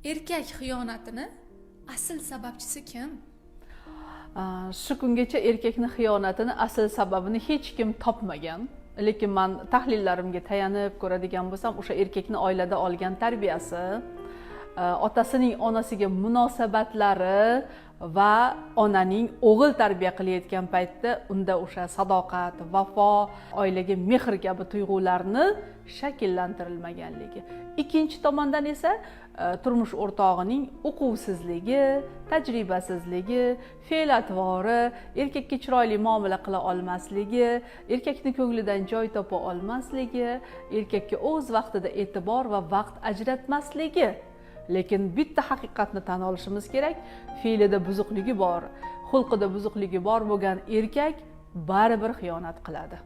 Erkak xiyonatini asl sababchisi kim? Shu kungacha erkakni xiyonatini asl sababini hech kim topmagan, lekin man tahlillarimga tayanib ko'radigan bo'lsam, o'sha erkakni oilada olgan tarbiyasi, otasining onasiga munosabatlari va onaning o'g'il tarbiya qilayotgan paytda unda o'sha sadoqat, vafo, oilaga mehr kabi tuyg'ularni shakllantirilmaganligi. Ikkinchi tomondan esa turmush o'rtog'ining uquvsizligi, tajribasizligi, fe'l atvori, erkakka chiroyli muomala qila olmasligi, erkakni ko'nglidan joy topa olmasligi, erkakka o'z vaqtida e'tibor va vaqt ajratmasligi. Lekin bitta haqiqatni tan olishimiz kerak: fe'lida buzuqligi bor, xulqida buzuqligi bor bo'lgan erkak baribir xiyonat qiladi.